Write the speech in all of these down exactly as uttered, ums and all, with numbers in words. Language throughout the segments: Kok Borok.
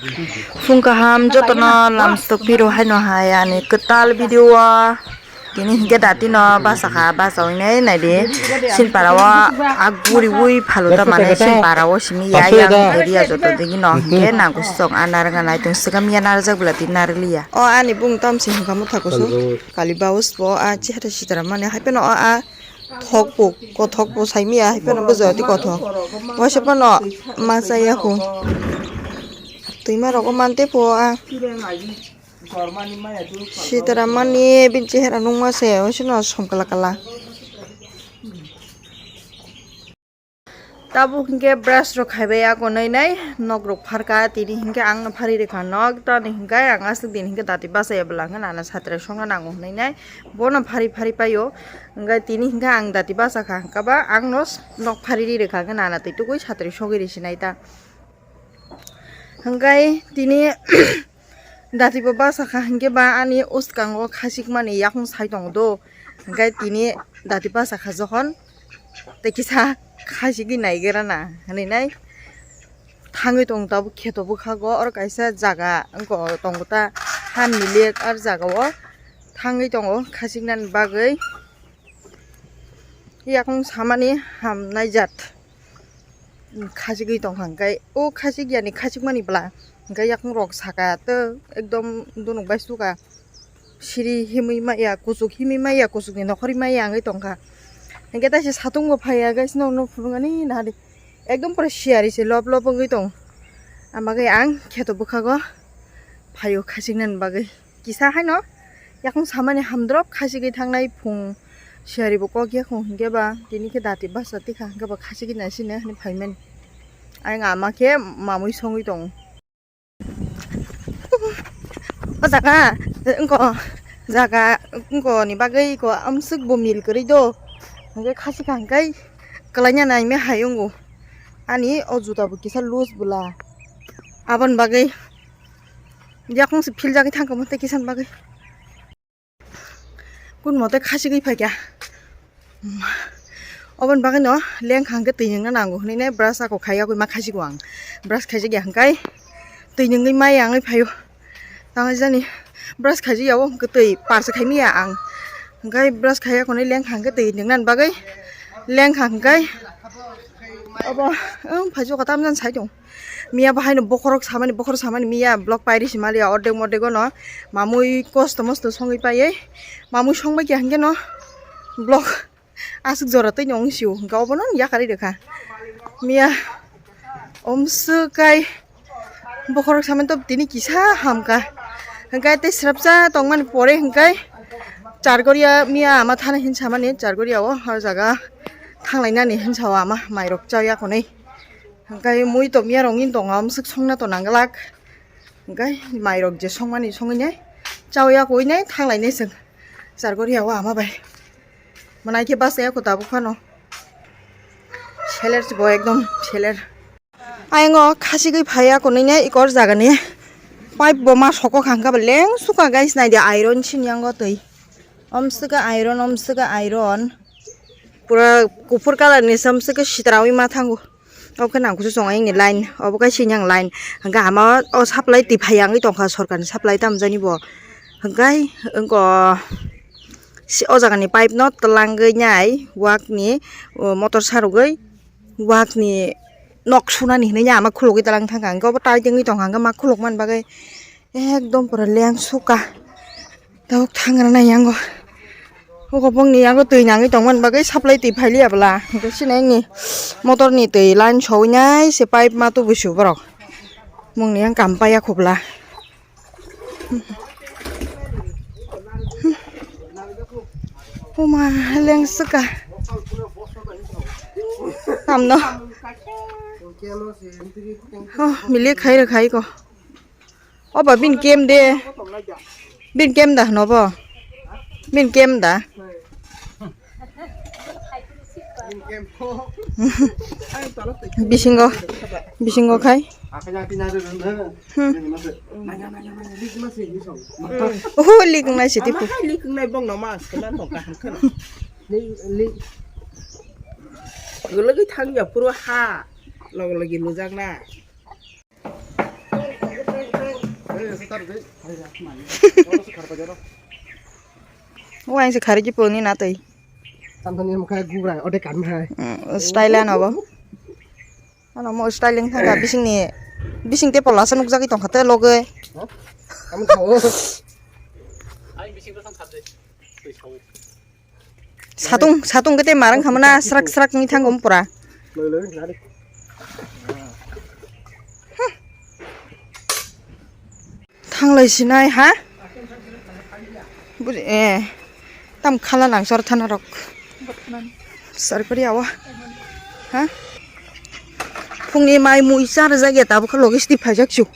Phung kaham jotono lamstok phiro haino hai ani kwtal video o. Tini hinkhe datino bachakha, bachawi nai naidi sinpara o a guriwi phalota mane sinpara o simi ya yang area joto digi no hinkhe nangkukchwng a narwkna naitung swkam ya narwkjak bwla tini narwkliya. O ani bung tamsi hinkha motha kusu kali baus bo a chihata sitara mane hai phano o a Thok bo, kothok bo saimiya, hai phano bwswati kothok. Waisa phano ma chaya kho. Twima rogo mante pho a. Sitaramani bini chehera nungma se, waisa no som kala kala. Tabuk hinkhe brush rok khaibai ya konai nai, nok rok pharkha, tini hinkhe ang no phari rikha nok, tani hinkhe ang aswk din hinkhe dati bachaya bwla hinkhe nana satrai songna nango hinui nai, bono phari phari paio. Hwnkhe tini hinkhe ang dati bachakha, hwnkhe ba ang no nok phari ri rikha, hwnkhe nana twi tugui satri sogwi ri sinai ta. Hwnkhe tini dati bo bachakha, hwnkhe ba ani uskango khachikmani yakung sai tongo do. Hwnkhe tini dati bachakha jokhon tei kisa khachigwi naigra na hinui nai. Thangwi tongo tabuk kheto bwkhago, oro kaisa jaga wngkha tongo ta, ha milik aro jaga o thangwi tongo khachiknani bagwi. Yakung samani hamnai jat khachigwi tongkha, hwnkhe o khachigya ni khachikmani bwla hwnkhe yakung rok saka to ekdom dunuk bai suka. Siri himwi maya, kuchuk himwi maya, kuchukni nokhorwi maya wngwi tongkha. Hwnkhe taisa satung bo phaiya, guys, nokno phunuknani nahadi. Ekdom pura siyari se lop lop wngwi tong. Ang bagwi ang kheto bwkhago phaio khachiknani bagwi. Kisa haino yakung samani hamdrop khachigwi thangnai phung siyari bo kok yakung hwnkhe ba tini khe dati basa tikha hwnkhe ba khachigwi naisini hinwi phaimani. Ang ama khe mamwi songwi tongo. O jaga, wngko jaga, wngko ni bagwi ko amswk bo mil kwrwi do. Hwnkhe khachikha hwnkhe kwlaina naimai hai wngo. Ani o juta bo kisa loose bwla. Aboni bagwi yakung se philjagwi thangkha tei kisa ni bagwi. Kun mote khachigwi phaikha. Oboni bagwi no lengkha hwnkhe twi nwngna nango hinui nai brush ako khaiya koi ma khachigwi ang. Brush khaijakya hwnkhe twi nwngwi maya wngwi phaio. Tamo jani brush khaijakya o hwnkhe twi parsa khaimaya ang. Hwnkhe brush khaiya konwi lengkha hwnkhe twi nwngnani bagwi lengkha hwnkhe obo wng phaijakgo tamjani saitung. Miya bo haino bokhorok samani, bokhorok samani miya vlog pairi si maliya, ordek mordek ono mamui kosto mosto songwi paiwi mamui songbai kha hwnkhe no vlog aswk jora twi nw wng sio hwnkhe obono yakarwi rwkha. Miya omswk kai bokhorok samani to tini kisa hamkha hwnkhe tei srapsa tongmani pore hwnkhe Chargoria miya ama thana hinsamani Chargoria o, o jaga thanglainani hinsa o ama mairok chaya konwi. Hwnkhe mui tongya rok wngwi tongo, amswk songna to nangwlak. Hwnkhe mairok je songmani songwi nai, chawi ya koi nai, thanglai nai chwng. Chargoria o ama bai. Mwnai khe bachaya kho tabuk phano. Seler se bo ekdom seler. Ayang o khachigwi phaiya konwi nai ikor jaga ni. Pipe bo ma soko khangkha ba leng suka guys, nai di iron sini yango twi. Omswka iron, omswka iron. Pura kuphur colour ni se omswka sitra wi ma thango. Obo khe nang kusu chwng ayang ni line, obo khe sini yang line. Hwnkhe ama o supply twi phai yang tongkha, sorkar ni supply tamo jani bo. Hwnkhe wngko o jaga ni pipe no twlangwi nai wak ni motor sa rwgwi wak ni nok sunani hinwi ama khulugwi twlang thangkha. Hwnkhe obo tai tengwi tongkha, hwnkhe ma khuluk man bagwi ekdom pura leng suka. Tabuk thangra nai yango. O kobong ni yango twi nangwi tongmani bagwi supply twi phailiya bwla. Hwnkhe sini ni motor ni twi line sowinai se pipe ma tubui su borok. Mungni yang kam paiya khobla. Oma leng suka. Tamno. Oh, milik khai rw khai ko. Obo bini kem de. Bini kem da hwno bo? Bini kem da? Bisingo, bisingo khai. Hmm. Oho, lik nai siti pu. Gulugwi thang ya puro ha. Logo logi lujak na. O ang se khari ki poni na tei. Samsung ni mukha gugra ode kan hai. Mm, style ano bo. Ano mo styling thangka bising ni, bising te pola sa nukjagwi tongkha te loge. Kamu thawo. Satung, satung kete marang khamana srak srak ni thangom pura. Loi, loi, lari. Thanglai sinai ha? Buri, eh, tam khala nang sor thana rok. Sar kori awa. Ha? Phungni mai mui char jagya tabuk logistic phaijak chu.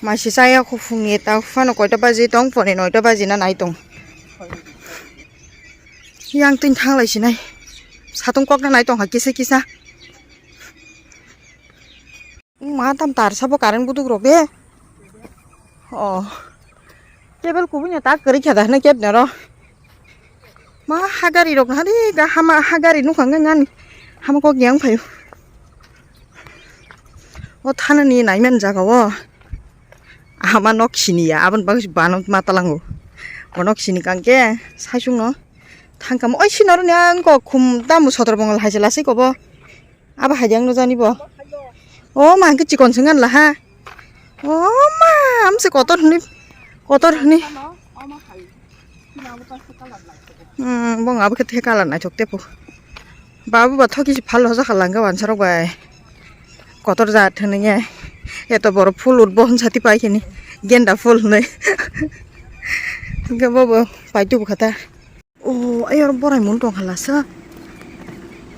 Mai se chaya kho phungni ta phano koita baji tong, pone noita baji na nai tong. Yang tin thanglai sinai. Satung kok na nai tong ha kisa kisa. Ma tam tar sabo current buduk rok de. Oh. Table kubui nya tak kari khada na kep nero. Ma hagari rok na de ga hama hagari nukha ngan ngan. Hama kok yang phayo. O thana ni naiman jaga o. Ama nok sini ya, abon bang bano matalango. O nok sini kangke saisung no. Thangkam oi sinaro ni ang kok khum damu sotor bongal hai se lasik obo. Abo hai jang no jani bo. O ma hingke chikon se ngan la ha. O ma amse kotor hwnwi, kotor hwnwi. Hmm, bong abo khe the colour naithok tepo. Babu ba thoki si phal hoja kha langga wansa rok bai. Kotor jat hwnwi ye. Eto boro phul utbo hwn sati pai khini. Genda phul hwnwi. Hingke bo bo pai tubu kha ta. O, ayar borai mun tong hala sa.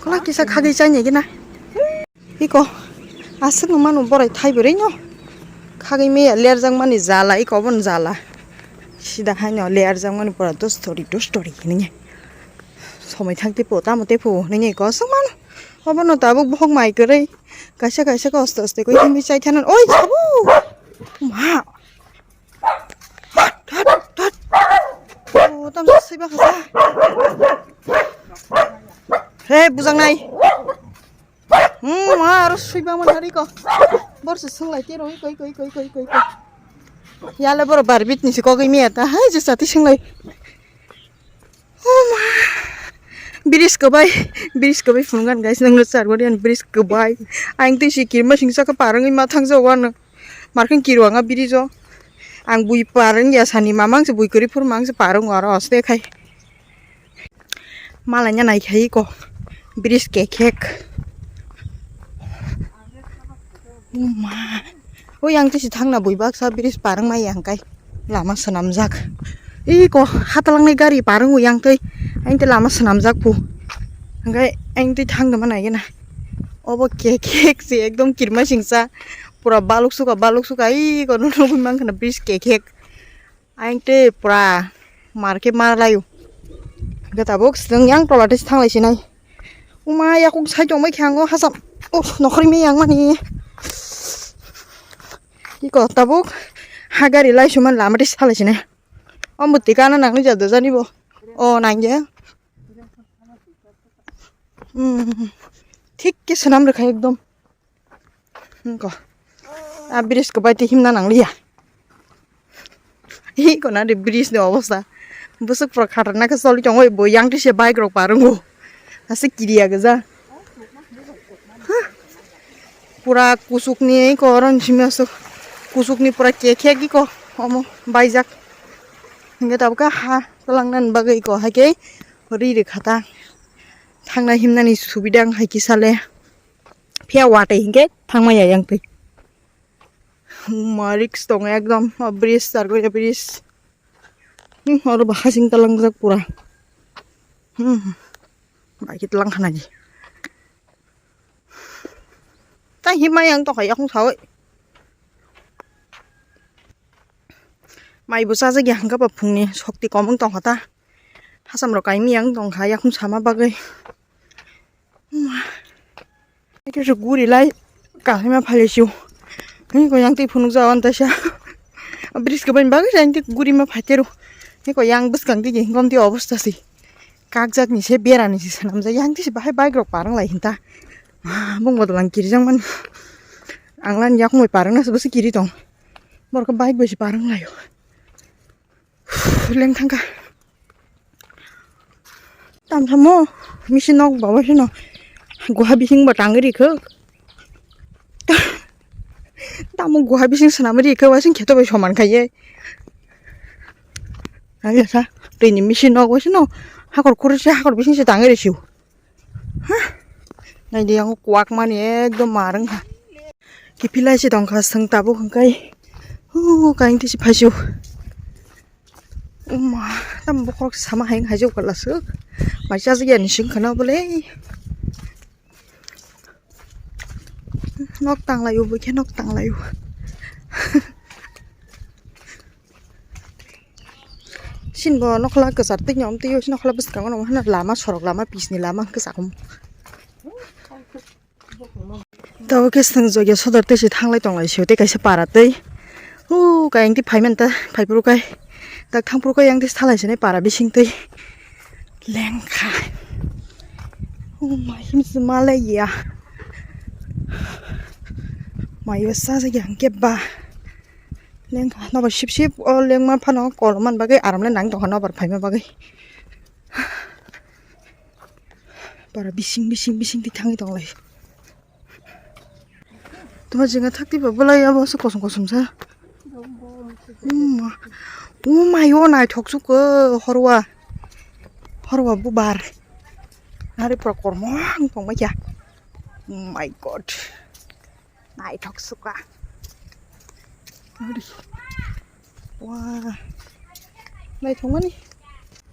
Kola kisa khagwi chanya gina. Iko, aswk no mano borai thai bwrwi no. Khagwi meya lerjak mani jala, iko obo no jala. Sida hai no lerjak mani pura dos tori, dos tori hinwi. Somoi thang tepo, tamo tepo hinwi iko aswk mano. Obo no tabuk bohok mai kwrwi. Kaisa kaisa khe aste aste khe himwi chai thana. Oi, sabo! Ma! Thot, thot, thot. O, tam se swiba kha sa. He, bujang nai. Hmm, ma, aro swiba man hari ko. Bor se swng lai tero, iko, iko, iko, iko, iko, iko. Yale bor barbit ni se kogwi miya ta. Hai, je sati swng lai. Oh ma. Bridge kwbai, bridge kwbai phunukgan guys, nangno charwari ani bridge kwbai. Ang twi si kirma singsa khe parangwi ma thangjago ano. Markhe kiro ang a bridge o. Ang bui parang ya sani mamang se bui kwrwi phuru mang se parang aro oste khai. Malanya nai khai ko. Bridge kekhek. Oh ma. O yang tisi thangna bui baksa bridge parang ma yang kai. Lama swnamjak. Iko hatalang ni gari parang o yang twi. Ang twi lama swnamjak pu. Ang kai ang twi thang dama nai gena. Obo kekhek si ekdom kirma singsa. Pura baluk suka baluk suka iko nukgwi mankha na bridge kekhek. Ang twi pura market ma laio. Hwnkhe tabuk swng yang tola tei thanglai sinai. Uma yakung sai tongbai khe ang o hacham. Uff, nokhorwi miyang mani. Iko tabuk ha gari lai suman lama tei salai sinai. O mwtwi kana nangni jado jani bo. O nangya. Hmm. Thik khe swnam rwkha ekdom. Hwnkha. A bridge kwbai twi himna nangliya. Hi kona de bridge ni obosta. Bwswk pura khatarnak khe choli tongo bo yang twi se bike rok parwngo. Aswk kiriya gwja. Huh. Pura kuchuk ni iko oro ni simi aswk kuchuk ni pura kekhek iko omo baijak. Hwnkhe tabukhe ha twlangnani bagwi iko haikhe ri rwkha ta. Thangna himnani subida wng hai kisa le. Phiya watwi hinkhe thangmaya yang twi. Ma risk tongo ekdom, o bridge, Sargoya bridge. Hmm, oro bo hasing talangjak pura. Hmm, bai khe talang khana di. Tai himma yang tongkha yakung sawi. Mai bo chajak ya hwnkha ba phungni sokti kom wng tongkha ta. Hacham rok kaimi yang tongkha yakung sama bagwi. Khe guri lai kahima phale siu. Ni ko yang twi phunuk jawan ta sa. Bridge ko ban bagwi yang twi guri ma phateru. Ni ko yang bwskang twi hingom twi obosta si. Kakjak ni se bera ni se sanam ja yang twi se bahai bike rok parang lai hinta. Bung bodol ang kirjang man. Ang lan yak moi parang na se bwse kiri tong. Borok bike bai se parwng laio. Leng thangkha. Tam samo misi nok bawa sino. Guha bising ba tangwi rikho. Tamo guha bising swnamwi rikho, wasing kheto bai soman khaiye. Ayo sa, tini misi nok wasino. Hakor khurse, hakor bising se tangwi risiu. Naidi, ang kwak mani ekdom marwng kha. Kiphilai se tongkha, swng tabuk hwnkhe. Hu, kaing tisi phaisu. Uma, tam bokhorok sama hai, hai jok kala swk. Mai chajak yani sing khana bole. Nok tanglaio, bokhe nok tanglaio. Sinbo nokhola kwchar twi nyom twi, nokhola bwskango nang hwnna lama, sorok lama, pis ni lama hwnkhe chakhumu. Tabuk khe chwng jogya sodor tei se thanglai tonglai sio tei kaisa para tei. Huu, kayang twi phai manta, phai phuru kai. Tak thang phuru kai yang twi salai sinai para bising twi. Lengkha. Oh my, himse malai ya. Mayo sa sa yang ke ba. Lengkha, nobar sip sip, o lengma phano kol man bagwi aram le nang tongkha nobar phaima bagwi. Para bising, bising, bising twi thangwi tonglai. Tuma jinga thakti ba bolai abo se kosom kosom sa. Uma. Uma yo naithok suk horwa. Horwa bubar. Nari pura kormo ang tong baikya. Oh my God. Naithok suka. Wah. Naithok mani.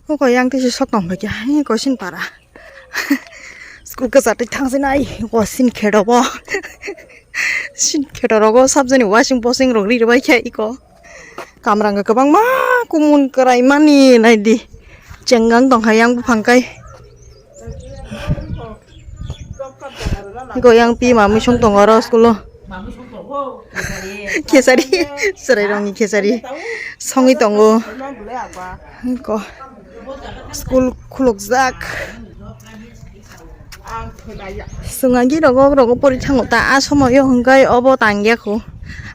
Hoko yang tisi sok tong kha, he, kosin para. School kwchar twi thang sinai, kosin kheto bo. Sin kheto rogo sabjani washing washing rok ri rwbai khe iko. Kamrang kwbangma kumun kwrai mani naidi. Chengang tong kha yang buphang kai. Iko yang pi mamwi song tongo oro school o. Khesari, chwrai rokni khesari songwi tongo. Ko school khulukjak. Chwng agi rogo rogo pori thango ta a somoyo hwnkhe obo tangya kho.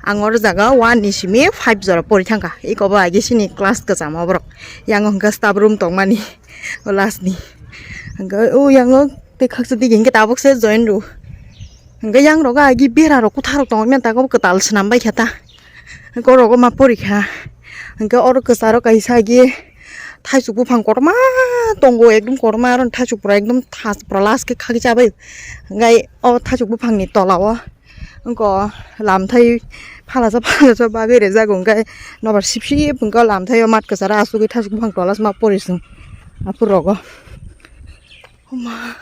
Ang oro jaga one ni simi five jora pori thangkha. Iko bo agi sini class kwcham o borok. Yang hwnkhe staff room tongmani o last ni. Hwnkhe o yang o tei khaksa dige hwnkhe tabuk se join rw. Hwnkhe yang rogo agi bera rok kwthar rok tongwi manta khe kwtal swnam bai kha ta. Hwnkhe oro ma pori kha. Hwnkhe oro kwcharo kaisa agi thaichuk buphang kotorma tongo, ekdom kotorma, aro thaichuk pura ekdom thas pura last khe khakhe chabai. Hwnkhe o thaichuk buphangni tola o wngkha lamthai phalasa phalasa bagwi rijak, hwnkhe nobar sip sip hwnkhe o lamthai o mat kwcharo asugwi thaichuk buphang tola se ma pori chwng aphuru rogo. Huma.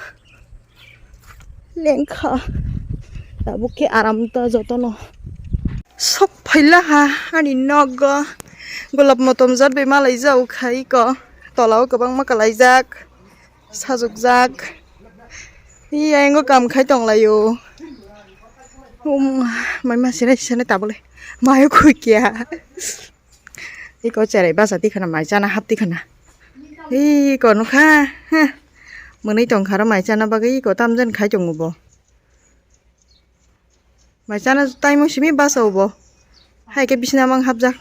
Lengkha. Tabuk khe aram ta jotono. Sok phaila ha ani nogo. Golap motom jat bai malai jak khai ko. Tola o kwbangma kwlaijak. Sajukjak. Iya, engo kam khai tonglaio. Um, mai ma sinai sinai tabole. Mayo khuikia. Iko cherai basa tikhana mai chana hap tikhana. Iko nukha. Heh. Mwnwi tongkha ro mai chana bagwi iko tamjani khai tongo bo. Mai chana taimo simi basa bo. Hai khe bisina mang hapjak.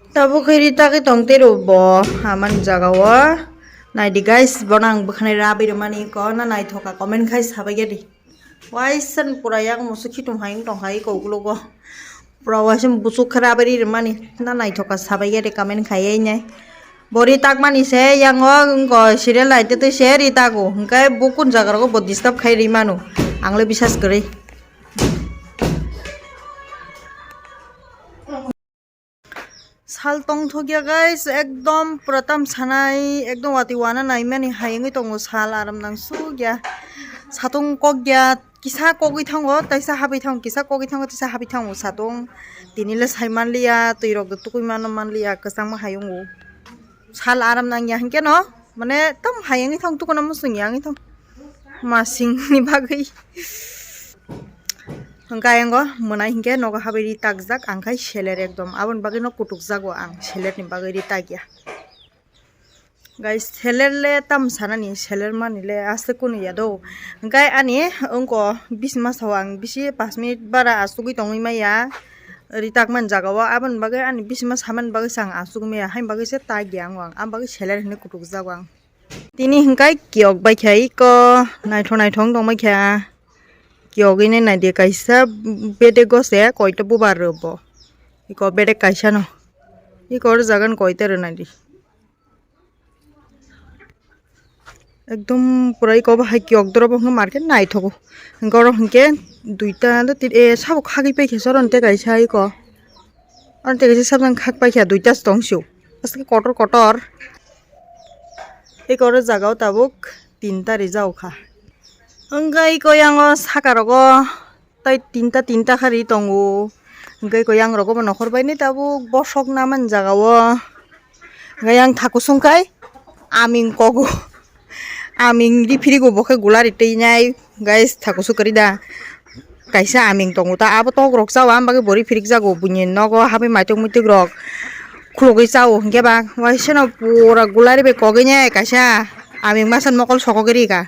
Tabuk khe ri tagwi tong tei ro bo. Hamani jaga o. Naidi guys, bono ang bwkhanai rabwi rwmani iko na naithoka comment khai sabai gedi. Waisa pura yang musu khitum hai wng tong hai kok ulo go. Pura waisa buchuk khe rabari rwmani na naithoka sabai ya de comment khai ya nai. Bo ri tak mani se yang o wngko serial nai tei se ri tago hwnkhe bo kun jaga rogo bo disturb khai ri mano ang le bisas kwrwi. Sal tongthokya guys, ekdom pura tam sanai, ekdom watwi wana naimani hayungwi tongo sal, aram nang sukya. Satung kokya, kisa kogwi thango, taisa habwi thango, kisa kogwi thango, taisa habwi thango satung. Tini le sai manliya, twi rok do tukui mano manliya, kwchangma hayungo. Sal aram nangya hinkhe no, mane tam hayungwi thang tukuna musungya wngwi thang. Masingni bagwi. Hwnkhe ayang o mwnai hinkhe nogo habwi ri takjak, ang khai seler ekdom aboni bagwi no kutukjago ang selerni bagwi ri takya. Guys, seler le tam sanani, seler mani le aste kunu ya do. Hwnkhe ani wngko bis masao ang bisi pash minute bara asugwi tongwi maya. Ri takmani jaga o, aboni bagwi ani bisima samani bagwi se ang asugwi maya, haini bagwi se tak ya ang, ang bagwi seler hinwi kutukjago ang. Tini hwnkhe kiyok baikha iko, naithok naithok wng tongbaikha. Kiyogwi nai naidi kaisa bedek o se koita bubar rw bo. Iko bedek kaisa no. Iko oro jaga ni koita rw naidi. Ekdom pura iko bo hai kiyok doro bo hwnkhe market naithogo. Hwnkhe oro hwnkhe duita, e, sabo khagwi paikha se oro hwnkhe kaisa iko. Oro hwnkhe kaisa sabjang khak paikha, duita se tong sio. Aswk kotor kotor. Eko oro jaga o tabuk tinta rijak kha. Wngkha eko yang o saka rogo tai tinta tinta khe ri tongo. Wngkha eko yang rogo bo nokhor bai ni tabuk bosok namani jaga o. Wngkha yang thakusung khai aming kogo. Aming ri phirigo bo khe gula ri twi nai. Guys, thakusung kwrwi da. Kaisa aming tongo ta, abo tok rok chao, ang bagwi bo ri phirik jago, buini nogo habwi maitok muitok rok khulugwi chao, hinkhe ba waisano pura gulari bai kogwi nai kaisa aming masa mokol sokogwi rika.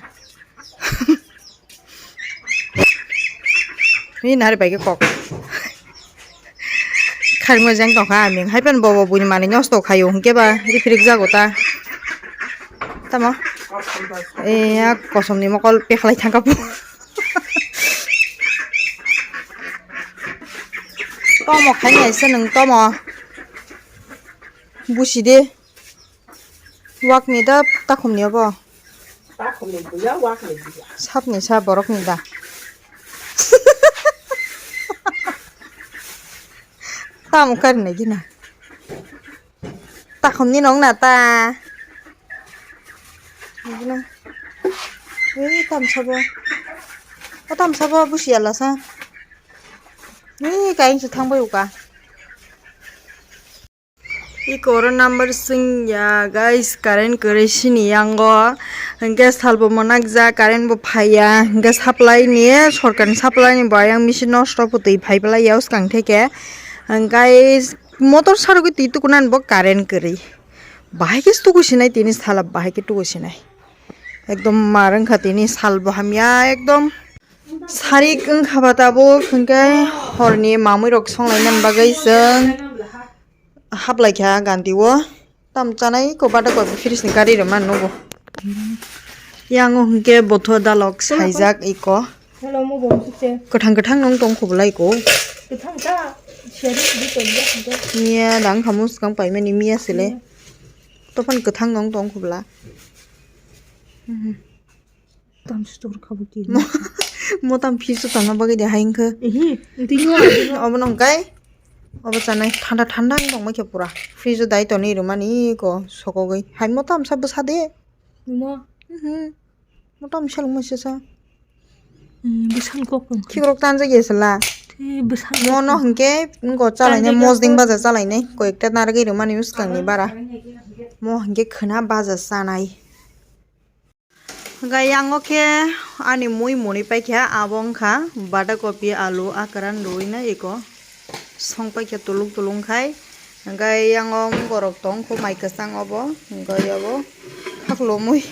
Ni nari bai khe kok. Kharmoi jeng tongkha aming, hai phano bobo buini manwi nosto khaio, hinkhe ba ri phirik jago ta. Tamo? Eh, ya kosom ni mokol pekhlai thangkha po. Tomo khaini aisa nwng tomo. Busi de. Wak ni da takhum ni obo? Takhum ni buya, wak ni buya. Sap ni sa borok ni da. Tamo kar ni gina. Takhum ni nong na ta. Nong na. Ui, tam sabo. O tam sabo busi ala sa. Ui, kain se thang bai uka. Iko oro number swngya, guys, current kwrwi sini yango. Hinkhe salbo mwnakjak, current bo phaiya. Hinkhe supply ni, sorkarni supply ni bo ayang machine nosto pho twi phai phlaiya swkang theke. Hinkhe motor sarogwi twi tukunani bo current kwrwi. Bahai khe tuku sinai tini sala, bahai khe tuku sinai. Ekdom mar wngkha tini salbo hamya ekdom. Sarik wngkha ba tabuk, hinkhe horni mamui rok songlainani bagwi chwng haplaikha ganti o. Tam chanai ko bata ko fridge ni gari rwmani nugo. Yang o hinkhe botho dalok saijak iko. Kwthang kwthang nong tong khobla iko. Miya dang khamu swkang paimani miya sele. Tophani kwthang nong tong khobla. Tam stor kha bo ki. Mo tam fridge o tongna bagwi de hai wngkha. Ehe, tini o. Obo nong kai. Obo chanai thanda thanda wng tongma khe pura. Fridge o dai tonwi rwmani ko sokogwi. Hai mo tam sa bwsa de. Mo. Mhm. Mo tam seleng mo sesa. Bwsal kok tong. Khikrok tanjak ya sala. Te bwsal. Mo no hinkhe ngo chalainai mosding baja chalainai. Koyekta narwgwi rwmani bwskang ni bara. Mo hinkhe khwna baja chanai. Hwnkhe yang o khe ani mui muni paikha, abo wngkha bata kopi, alu, akran rwui no eko song paikha tuluk tulung khai. Hwnkhe yang o borok tong kho mai kwchang obo, hwnkhe obo khaklo mui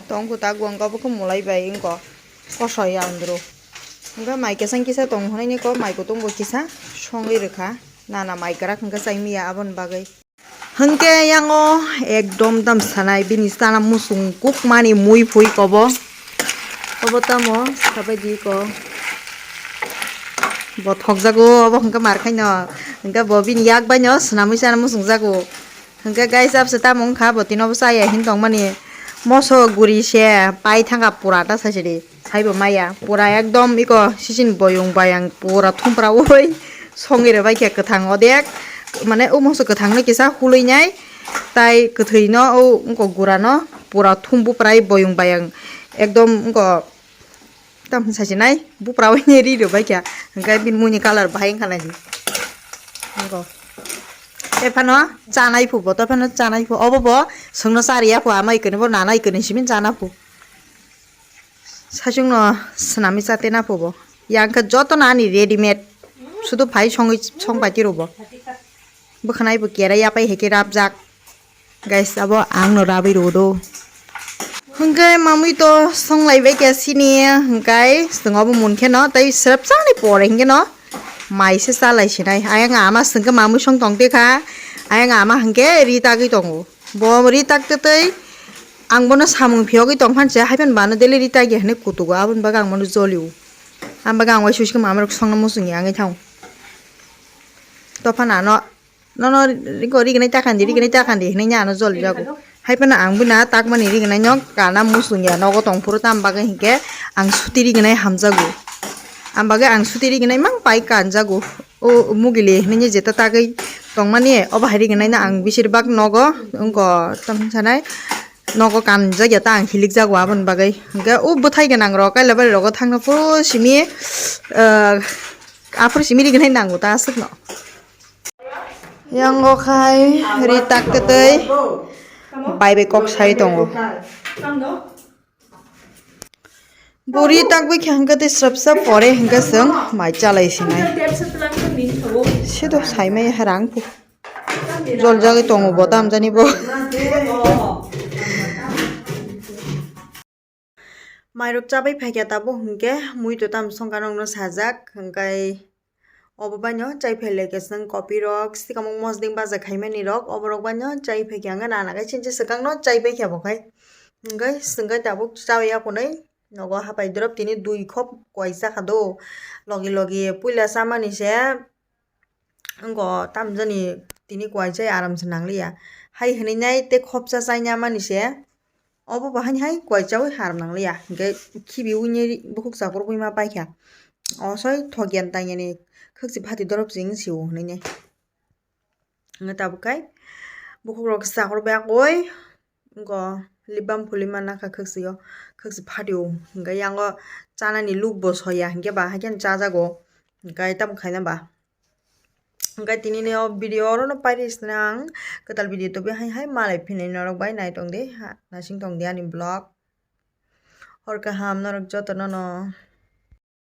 tong kho, ta gwang obo khe mulai bai wngkha kosoi andro. Hwnkhe mai kwchang kisa tong hwnwi ni ko mai kutung bo kisa songwi rwkha, nana mai kwrak hwnkhe chai manya aboni bagwi. Hwnkhe yang o ekdom tam sanai bini chana muchung kukmani mui phui kobo. Obo tamo sabai di ko. Bo thokjago, obo hwnkhe mar khaino. Hwnkhe bo bini yak baino swnamwi chana muchung jago. Hwnkhe guys, abse tamo wngkha, bo tino bo chaya hin tongmani. Moso guri se pai thangkha pura ta saisidi. Saibo maya pura ekdom iko sisin boyong bayang pura thumpra oi songwi rwbaikhe kwthang odek, mane o moso kwthangno kisa hulwi nai tai kwthwino o wngkok gurano pura thum buprai boyong bayang ekdom wngkok tamni sasinai bupra oi ri rwbaikha hwnkhe bini muini colour bahai wngkha naidi wngkok. Tephano chanai phu bo, tephano chanai phu obo bo swngno chariya phu ama ikwni bo nana ikwni simi chana phu. Saichung no swnamwi chate na phubo. Yang khe joto no ani ready made. Sudu phai songwi song pai tiro bo. Bwkhwnai bo kerai yapai hai khe rapjak. Guys, abo ang no rabai rw do. Hwnkhe mamui to songlai bai khe sini hwnkhe chwng obo mun khe no tei srep chani pore hwnkhe no Mai se chalai sinai. Ayang ama sengke mamui song tong te kha. Ayang ama hingke ri tagwi tongo. Bo ri tak te tei ang bono samung phiyogwi tong phan se, hai phan bano daily ri tagi hinui kutugo, aboni bagwi ang bono jolio. Ang bagwi ang uaisuk sukhe mamai rok songno muchungya wngwi thango. To phano ano, nono ri-, rignai ta kandi, rignai ta kandi hinui ano joli jago. Hai phano ang bini takmani rignai no kana muchungya, nogo tong phuru, tam bagwi hinkhe ang suti rignai hamjago. Ang bagwi ang suti rignai mang pai kanjago. O mugili hinui jeta tagwi tongmani, o bahai rignai no ang bisir bak nogo wngko, tamo sanai nogo kanjakya ta ang hilik jago aboni bagwi. Hinkhe o bwthai gwnang rok kailabari rogo thangna phuru simi, ah, aphuru simi rignai nango ta aswkno. Yango khai ri tak te tei bai bai kok sai tongo. Buri tak bai khe hingke tei srapsa pore hingke chwng mai chalai sinai. Sedo saimai rang phu. Joljagwi tongo bo tamjani bo. Mairok chabai phaikha tabuk hingke muito tam songkha nokno sajak hingkai. Obo baino chai phailai khe chwng kopi rok, sikamung mosding baja khaimani rok, oborok baino chai phaikha hwnkhai nana khe sinchi swkangno chai paikha bo khai. Hwnkhe chwngkhe tabuk chawi aphunwi nogo hapai drop tini dui khop kwai chakha do. Logi logi puila chamani se wngkha tamjani tini kwai chai aram se nangliya. Hai hwnwi nai tei khopsa chaina mani se. Obo bo haini hai kwai chawi haram nangliya, hinkhe khibi wngwi bukhuk chakurubwi ma paikha. O soi thokya tangya ni khwkchi phati dorop ching sio hinui nai. Hwnwi tabuk khai bukhuk rok chakurubwi akoi wngkha lip balm phulwi ma nakha khwkchi o, khwkchi phatio, hinkhe yango chanani luk bo soya hinkhe ba haikhe chajago, hinkhe tamo khaina ba. Hwnkhe tinini o video orono pairi sina ang kwtal video tubui hai hai malai phinai norok bai nai tong di ha, naising tong di ani vlog. Hor kaham norok jotono no.